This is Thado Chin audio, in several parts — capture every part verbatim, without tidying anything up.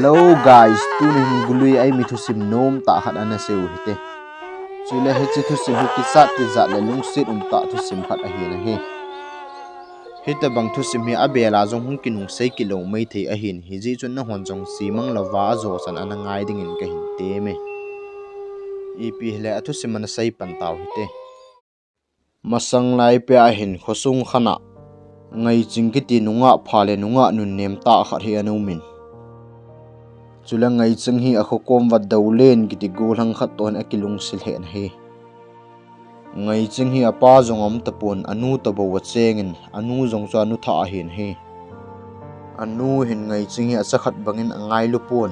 Hello guys, tuni hin Gului a eimi thusim nom tah khat ana sei u hite. Chule hiche thusim hi kisat tijat le lungset um tah thusim khat ahin ahi. Hitobang thusim hi abel a jong hung kinung sei kit lou maithei ahin, hijeh chun nahon jong simang louva ajo chan ana ngai dingin kahin temme. Ipi hile athusim ana sei pan tau hite. Masang lai pet a hin khosung khat a Ngaiching kiti nungah pha le nungah nunnem tah khat hi ana umin. Chule Ngaiching hi akhokom uva Doulen kiti gollhang khat toh hin akilungset lheh in ahi. Ngaiching hi apa jong aum tapon, anu toh bou achengin, anu jong chu anu thah ahin ahi. Anu hin Ngaiching hi acha khat bangin angailu pon.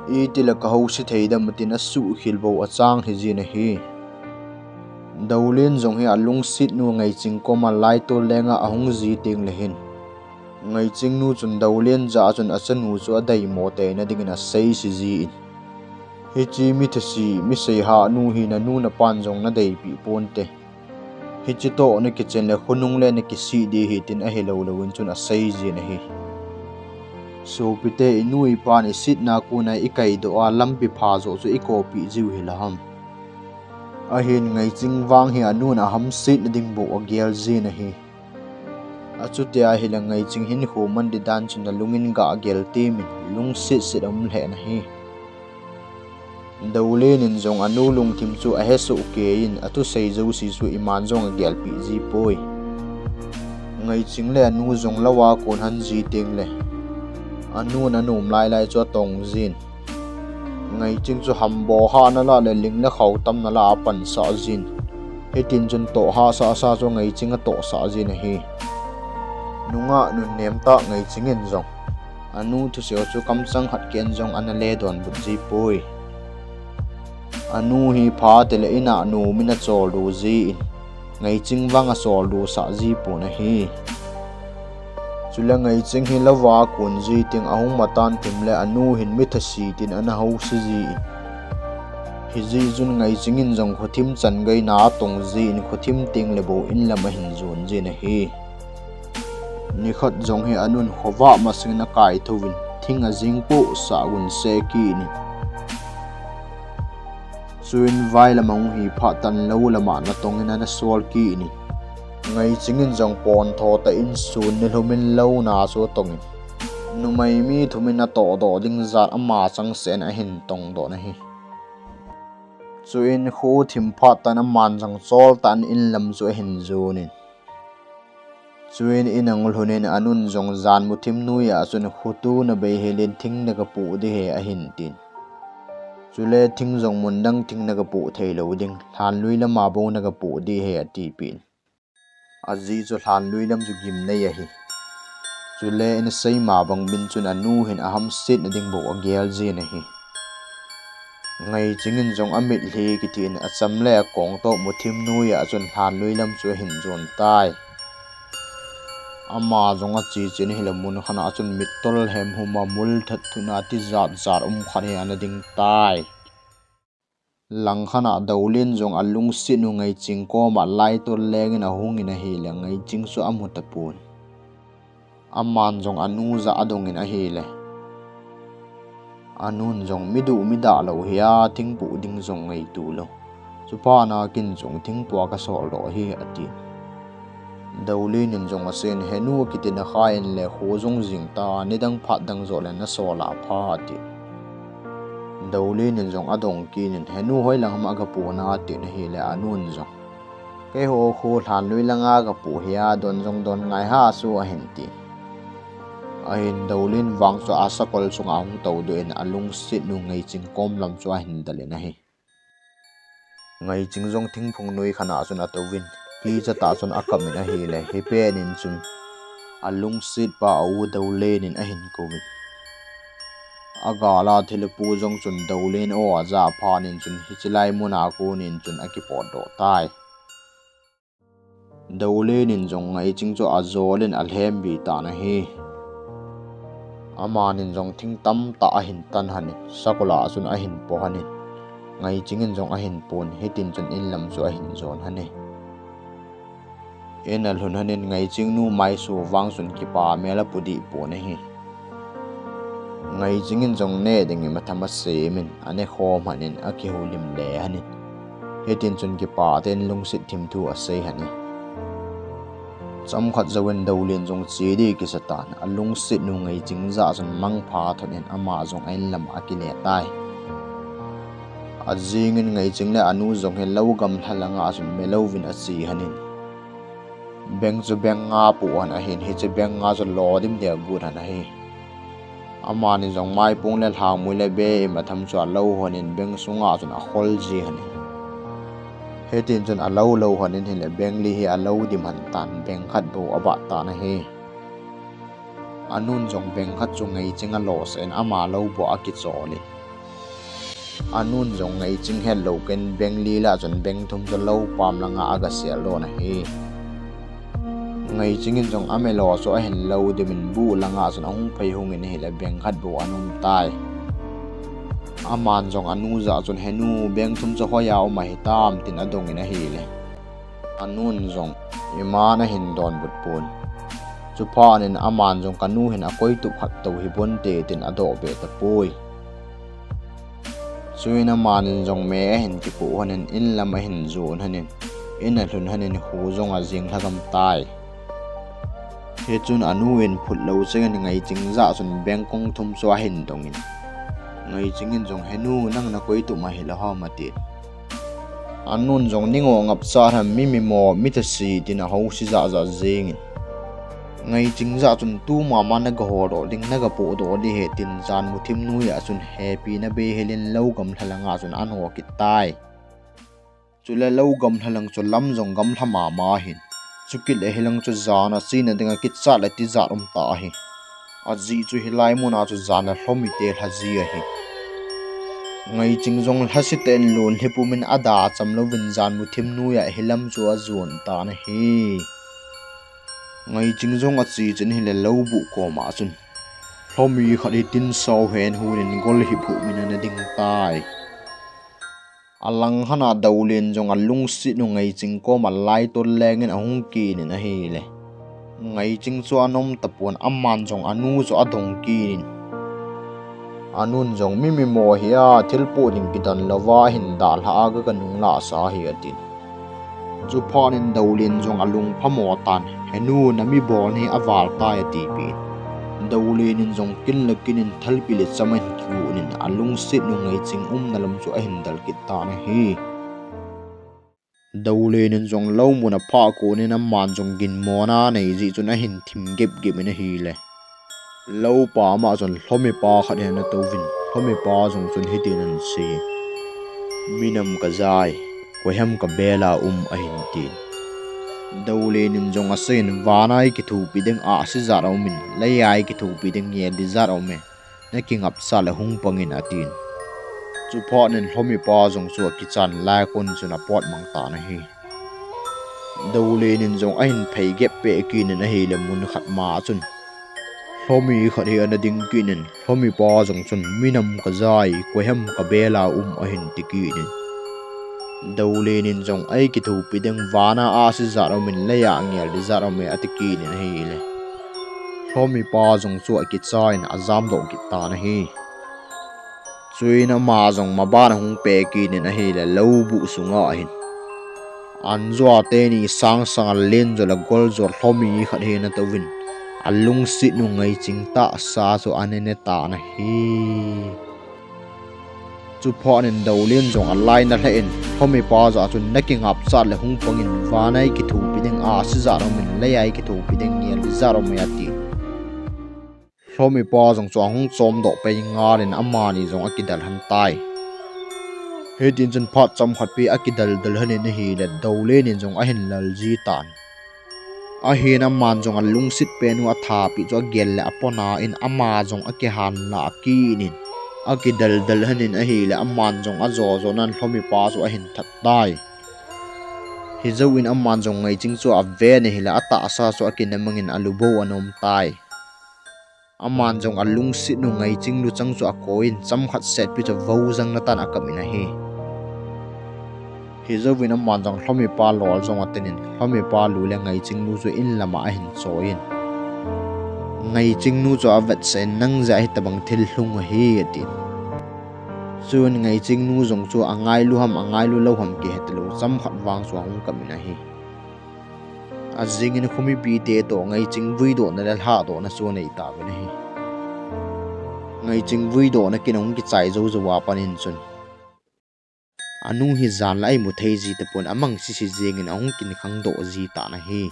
Itile kahousi thei dem atin asuhkhel bou achang lhi jin ahi. Doulen jong hi alungset nu Ngaiching koma laitol lenga ahung ji tengle hin, Ngaiching nu chun Doulen jah a chun achanu chu adeimo teina dingin aseise jin, hiche mi thase, mi seihah nu hi nanu napan jong nadeipeh ponte. Hiche toh nakichen le khonung le nakisih ding ahi tin ahilou louvin chun asei jin ahi. Sopite, inu ipan isetna kona ikaidoh a lampi pha joh chu ikoipeh jiu hile ham. Ahin Ngaiching vang hi anun ahamsetna ding bou agel jin ahi. Achuti ahile Ngaiching hinkho man ding dan chun alungin gah gel temin, lungset set aum lheh in ahi. Doulen in jong anu lungthim chu ahesoh keiyin, athusei jouse chu iman jong agelpeh ji poi. Ngaiching le anu jong lou a kon ahin ji tengle, anun anom lailai chu atong jin, Ngaiching chu hambohahna lah le ling le khao tamna lah a apansah jin. Hitin chun toh hahsasa chu Ngaiching atohsah jin ahi. Nungah nunnem tah Ngaiching in jong anu thusei chu kamchang khat keh in jong ana ledonbut ji poi. Anu hi phatah le in a nomin acholdo jin, Ngaiching vang acholdo sah ji pon ahi. Chule Ngaiching hi lou a kon ji teng ahung matan thim le anu hin mi thase tin ana housi jin, hijeh chun Ngaiching in jong khothim changaina atong jin, khothim tengle bou inlam ahin jon jin ahi. Nikhat jong hi anun khovah masangin akaithouvin, thing ajing pohsah gun seh kit in, chuin vailam ahung hi phat tah in lou lam a natongin ana sol kit in, Ngaiching in jong pontho tah in sun nilhumin lou na chu atongin, numei mi thumin atohdoh ding jat ama changseh in ahin tongdoh in ahi. Chuin kho thim phat tah in aman jong chol tah in inlam chu ahin jonin, chuin in ahung lhunin anun jong jan muthim noiya chun khoto nabei helin thing nagapoh ding ahi ahin tin. Chule thing jong mun dang thing nagapoh theilou ding, lhanlui lama bou nagapoh ding ahi atipeh in, ajeh chu lhanlui lam chu gimnei ahi. Chule in asei ma bang bin chun anu hin ahamsetna ding bou agel jin ahi. Ngaiching in jong amitlhi kitin acham le akong toh muthim noiya chun lhanlui lam chu ahin jon tai. Ama jong ache chen ahile mun khat a chun mittol hemhuma mul thatthuna tijat jat um khat hi ana ding tai. Langkhat a Doulen jong alungset nu Ngaiching koma laitol lengin ahungin ahile Ngaiching chu amu tapon. Aman jong anu jah adongin ahile, anun jong mi duh mi dah lou hia thing poh ding jong ngaito lou, chuphat na kin jong thing poh a kasoldoh ahi atin. Doulen in jong aseiyin, henu akitin akhai in le kho jong jing ta, nidang phat dang joh le nasol a pha atin. Doulen in jong adong kit in, henu hoilang ham a gapoh na atin ahile anun jong, keiho kho lhanlui langa kapoh hia, don jong don ngai hah chu ahin ti. Ahin Doulen vang chu asakol chunga ahung toudoh in alungset nu Ngaiching kom lam chu ahin del in ahi. Ngaiching jong thingphung noi khat a chun atouvin, kichat tah chun akap in ahile, hipet in chun alungset pa a u Doulen in ahin kouvin. Agal a thilha pu jong chun Doulen aw aja phat in chun hiche lai mun a kon in chun akipotdoh tai. Doulen in jong Ngaiching chu ajol in alhembi tan ahi. Amanin jong thing tamtah ahin tan lhonin, sakol a chun ahin po lhonin, Ngaiching in jong ahin pon, hitin chun inlam chu ahin jon lhonin. In alhun lhonin Ngaiching nu Maisu vang chun kipa mel apu deh pon ahi. Ngaiching in jong neh ding imatham asem in, aneh khom hon in, akihoulim le hon in. Hitin chun kipah tah in lungset thim thu asei hon e. Chomkhat jouvin Dolen jong che ding kisa tan, alungset nu Ngaiching jah chun mangpha thot in ama jong a-in lam akile tai. Ajing in Ngaiching le anu jong hi lou gamla langa chun melou vin ache hon in. Beng chu beng nga apoh hon ahin, hiche beng nga chu lo dim dia agot hon ahi. Amani jong maipung le lhangmui le be imatham chu alou hon in beng sunga chun akhol ji hon in. Hitin chun alou lou hon in ahile beng li hi alou dim hon tan, beng khat bou abah tan ahi. Anun jong beng khat chu Ngaiching alosah in ama lou bou akichol in. Anun jong Ngaiching hetlou keiin beng li lah chun beng thum chu lou pam langa agasel doh in ahi. Ngaiching in jong amelo chu ahin lo dim in buh langa chun ahung phei hung in ahile beng khat bou ana um tai. Aman jong anu jah chun, "He nu, beng thum chu hoiya um ahitam?" tin adong in ahile. Anun jong, "Iman ahin donbut pon." Chuphat in aman jong, "Ka nu hin akoi tup khat tou hibon te," tin adoh be tapoi. Chuin aman in jong me ahin kipoh hon in, in lam ahin jon hon in, in alhun hon in, hu jong ajing lhagam tai. Hichun anu in phut lou chengin Ngaiching jah chun beng kong thum chu ahin dong in, Ngaiching in jong, "He nu, nang nakoi tup ma hilou ham?" atin. Anun jong, "Ning o, ngapcha ham, mi mimo, mi thase," tin ahouse jah jah jeng in. Ngaiching jah chun, "Tumama naga hol doh ding, naga poh doh ding ahi," tin jan muthim noiya chun hepi na bei hel in lou gamla langa chun ana kit tai. Chule lou gamla lang chu lam jong gamla mama ahin. Chukit le hilang chu jan a chena dinga kichat le tijat um ta ahi. Ajeh chu hilai muna chu jan le lhomi te lha ji ahi. Ngaiching jong lhase tah in lon lhi pum in ada cham louvin jan muthim noiya hilam chu ajon tan ahi. Ngaiching jong ache chun ahile lou buh koma chun lhomi khat hi tin sao hen hon in gol hip hum in ana ding tai. Alang hon a Dolen jong alungset nu Ngaiching koma laitol lengin ahung kit in ahile. Ngaiching chu ana um tapon, aman jong anu chu adong kit in. Anun jong, "Mi mimo hi a, thil poh ding kidon louva ahin dalha a, ka, ka nung lah sa ahi," atin. Chuphat in Dolen jong alung phamo tan, "He nu, nami bol hi aval tai," atipeh in. Dolen in jong kin le kin in thalpi le cham ahin kigon in alungset nu Ngaiching umna lam chu ahin del kit tan ahi. Dolen in jong lou mun aphah kon in aman jong ginmona anei jeh chun ahin thim gep gep in ahile. Lou pam a chun lhomipa khat hi ana touvin, lhomipa jong chun hitin ahin sei, "Mi nam ka jai, koi ham ka bel a um?" ahin tin. Dolen in jong asei in, "Vana i kithopi ding ahsi jat aum in, leiya i kithopi ding ngel di jat aum e, na kingapsah le hung pang in," atin. Chuphat in lhomipa jong chu akichan lai kon chun apot mang tan ahi. Dolen in jong ahin phei gep peh kit in ahile mun khat ma chun lhomi khat hi ana ding kit in, lhomipa jong chun, "Mi nam ka jai, koi ham ka bel a um?" ahin ti kit in. Dolen in jong, "I kithopi ding, vana ahsi jat aum in, leiya ngel di jat aum e," ati kit in ahile. Lhomipa jong chu akicha in ajam doh kit tan ahi. Chuin ama jong maban ahung peh kit in ahile, lou buh sunga hin anjua teni sang sang a len jo le gol jo lhomi khat hi ana touvin, alungset nu Ngaiching tahsa chu ana ne tan ahi. Chuphat in Dolen jong alai ana lheh in, lhomipa jah chun, "Na kingapsah le hung pang in, vana i kithopi ding ahsi jat aum in, leiya i kithopi ding ngel di jat aum e," ati. Lhomipa jong chu ahung chom doh pei ngal in amani jong akidel han tai. Hitin chun phat chomkhat pi akidel del han in ahile, Dolen in jong ahin lel ji tan. Ahin aman jong alungset pen u athapeh chu agel le apona in ama jong akihan lah kit in, akidel del han in ahile, aman jong ajo jo nan lhomipa chu ahin that tai. Hijou in aman jong Ngaiching chu aven ahile, atahsa chu akina mang in alubou ana um tai. Aman jong alungset nu Ngaiching luchang chu akoi in, chomkhat set pi chu vojang na tan akam in ahi. Hijou in aman jong lhomipa lol jong aten in, lhomipa lu le Ngaiching lu chu in lama ahin choi in. Ngaiching nu chu avetsah in, "Nang jeh a hitabang thil lhung ahi," atin. Chun Ngaiching nu jong chu angailu ham, angailu lou ham kihe talou, chomkhat vang chu ahung kap in ahi. Ajing in khomipi te toh Ngaiching vuidohna le lhahdohna chu anei tauvin ahi. Ngaiching vuidohna kin ahung kichai jou jou a pat in chun, anu hi jan la a imu thei ji tapon, amang sisi jeng in ahung kin khangdoh ji tan ahi.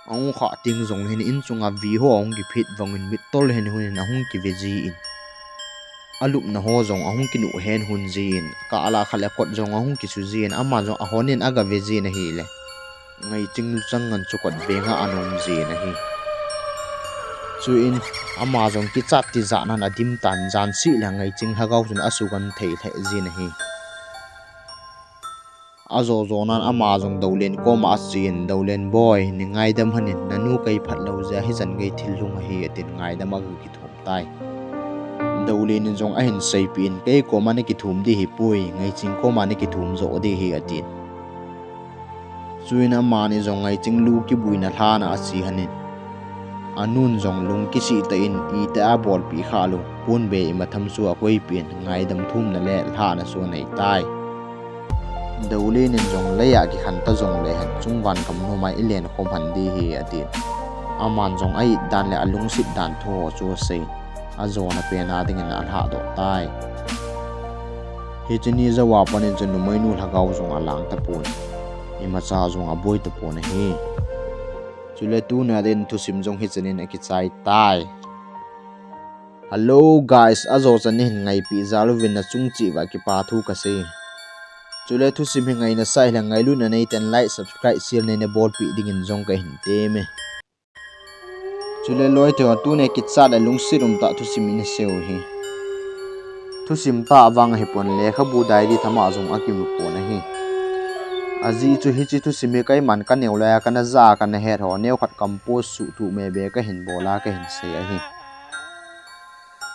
Ahung khah teng jong hin inchung a vi ho ahung kiphit vang in, mittol hen hun in ahung kive ji in, alupna ho jong ahung kinuh hen hun ji in, kah lah khat le kot jong ahung kisu ji in, ama jong ahon in aga ve ji in ahile, Ngaiching luchang ngan chu kot veng a ana um ji in ahi. Chuin ama jong kichat tijat nan adim tan, jan seh le Ngaiching lhagao chun asugen thei lheh ji in ahi. Ajo jo nan ama jong Doulen koma achen, "Doulen boi, nei ngaidam hen in, nanu kei phatlou jeh a hichan gei thil lhung ahi," atin ngaidam aga kithum tai. Doulen in jong ahin seipeh in, "Kei koma nei kithum ding ahipoi, Ngaiching koma nei kithum joh ding ahi," atin. Chuin amani jong Ngaiching lu kibuina lhan a ache hen in, anun jong lung kisih tah in itih a abolpeh khah lou ponbei imatham chu akoipeh in, ngaidam thumna le lhahna chu anei tai. Doulen in jong, "Lei a kikhen ta jongle hen, chungvang gam nom a ilen khom hen ding ahi," atin. Aman jong a-it dan le alungset dan thu ho chu asei in, ajona pen a dingin alhahdoh tai. Hiche ni jou a pat in chun numeinu lhagao jong alang tapon, imacha jong aboi tapon ahi. Chule tuna din thusim jong hichan in akichai tai. Hello guys, ajo chan nahin ngaipeh jal uvin nachung cheh uva kipa thu kasei. Chule thusim hi ngaina sah hile ngailutna neiten like, subscribe, share neina bolpeh dingin jong kahin temme. Chule loi teho, tuni kichat le lungset umtah thusim ina sei u hi thusim tah vang ahipon, lekhabu diary thama jong akimu pon ahi. Ajeh chu hiche thusim hi keiman kaneo laiya kana ja a kana het ho neokhat compose suhthuh mebe kahin bol a kahin sei ahi.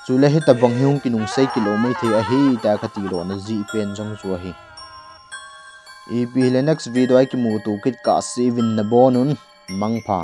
Chule hitabang hi hung kinungsei kilou maithei ahi tia kati lona jeh pen jong chu ahi. Ipi hile next video a ikimuto kit kahse uvin nabon un, mangpha.